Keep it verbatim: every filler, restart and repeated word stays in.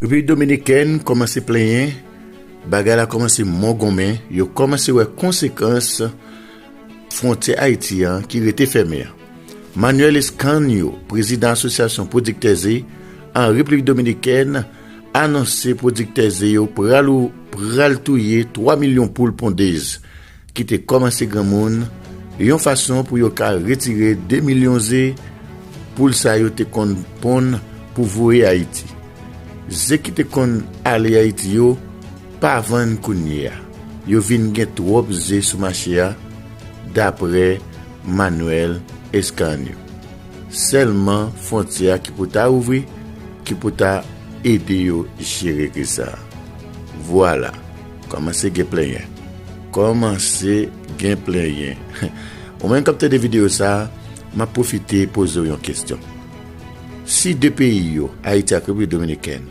Repiblik Dominikèn kòmanse plenyen, bagay la kòmanse mongonmen, yo kòmanse wè konsekans fwontyè Ayiti an ki rete fèmen an. Manuel Escanio, prezidan Asosyasyon Pwodiktè Ze an Repiblik Dominikèn, anonse pwodiktè ze yo pral, pral touye twa milyon poul pondez ki te kòmanse granmoun, yon fason pou yo ka retire de milyon ze poul sa yo te konn ponn pou voye Ayiti. Ze ki te konn ale Ayiti yo pa vann kounye a. Yo vin gen twòp ze sou mache a, dapre Manuel Escanio. Sèlman fwontyè a ki pou ta ouvri, ki pou ta ede yo jere kriz sa a. Vwala, kòmanse gen plenyen. Kòmanse gen plenyen. Ou menm k ap tande videyo sa a, m ap pwofite poze w yon kesyon. Si de peyi yo, Ayiti ak Repiblik Dominikèn,